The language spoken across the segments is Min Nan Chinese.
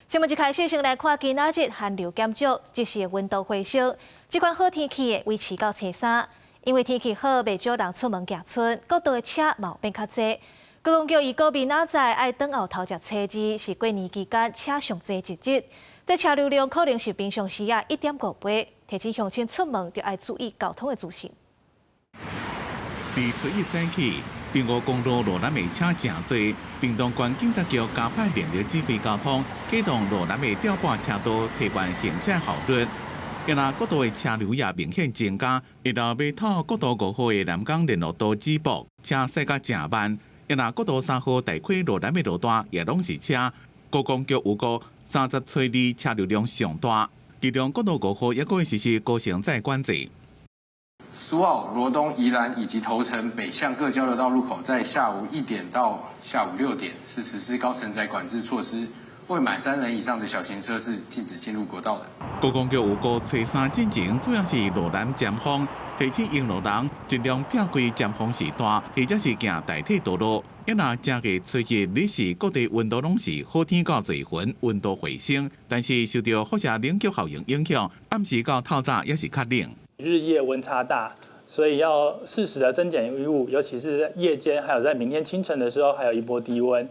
新聞一開始先來看今仔日寒流減少，即時溫度回升。這款好天氣會維持到初三，因為天氣好，袂少人出門行春，國道的車嘛變較濟。高公局預告明仔載愛轉後頭食初二，是過年期間車上濟一日，這車流量可能是平常時仔1.5倍，提醒鄉親出門就愛注意交通的資訊。佇初一早起，屏五公路路南的車誠濟，屏東縣警察局加派人力指揮交通，啟動路南的調撥車道，提懸行車效率。今仔國道的車流也明顯增加，一路尾頭國道5號的南港聯絡道止步，車駛甲誠慢。今仔國道3號大溪路南的路段也攏是車。高公局預估30初二車流量上大，其中國道5號抑閣會實施高乘載管制。蘇澳、羅東、宜蘭以及頭城北向各交流道路口，在下午1點到下午6點是實施高乘載管制措施，未滿三人以上的小型車是禁止進入國道的。高公局預估初三進前主要是路南尖峰，提醒用路人盡量避開尖峰時段，或者是行代替道路。因若正月初一日時各地溫度攏是好天到濟雲，溫度回升，但是受著輻射冷卻效應影響，暗時到透早也是較冷。日夜溫差大，所以要適時的增減衣物，尤其是夜間，還有在明天清晨的時候，還有一波低溫。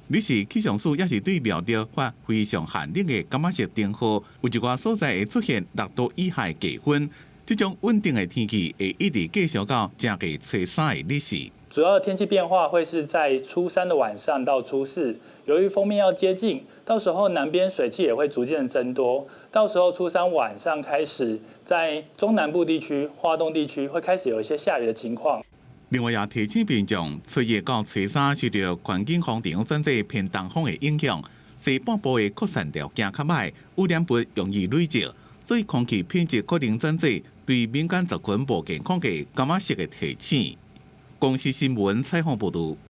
彼時氣象署也是對苗栗發非常寒冷的柑仔色燈號，有一寡所在會出現6度以下的低溫。這種穩定的天氣會一直繼續到正月初三的日時。主要的天氣變化會是在初三的晚上到初四，由於鋒面要接近，到時候南邊水汽也會逐漸增多。到時候初三晚上開始，在中南部地區、花東地區會開始有一些下雨的情況。另外也提醒民眾，初一到初三受著環境風場轉做偏東風的影響，西半部的擴散條件較䆀，污染物容易累積，所以空氣品質可能轉做對敏感族群無健康的柑仔色的提醒。公視新聞採訪報導。